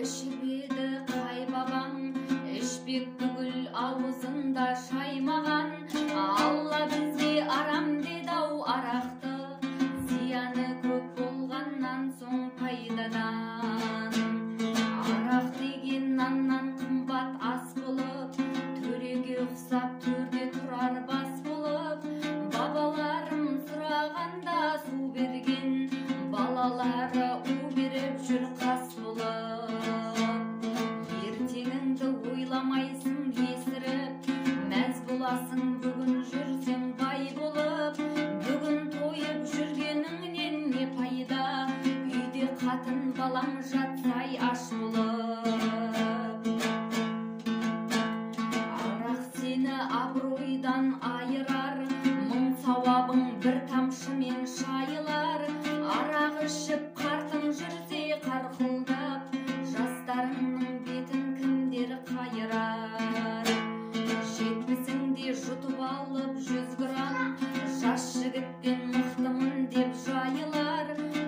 Ішіп еді қай бабаң, ішпек түгіл аузында шаймаған. Алла бізге арам деді-ау арақты, зияны көп болғаннан соң пайдадан. Арақ деген наннан қымбат ас болып, төреге ұқсап төрде тұрар бас болып, бабаларым сұрағанда су берген, балалары у беріп жүр қас болып. Ертеңіңді ойламайсың есіріп, мәз боласың бүгін жүрсең бай болып. Бүгін тойып жүргеніңнен не пайда, үйде қатын балаң жатсай аш болып. Арақ сені абыройдан айырар, мың сауабың бір тамшымен шайылар. Арақ ішіп қартың жүрсе қарқылдап, жастарыңның бетін кімдер қайырар? Жетпісіңде жұтып алып 100 грамм, жас жігіттен мықтымын деп жайылар.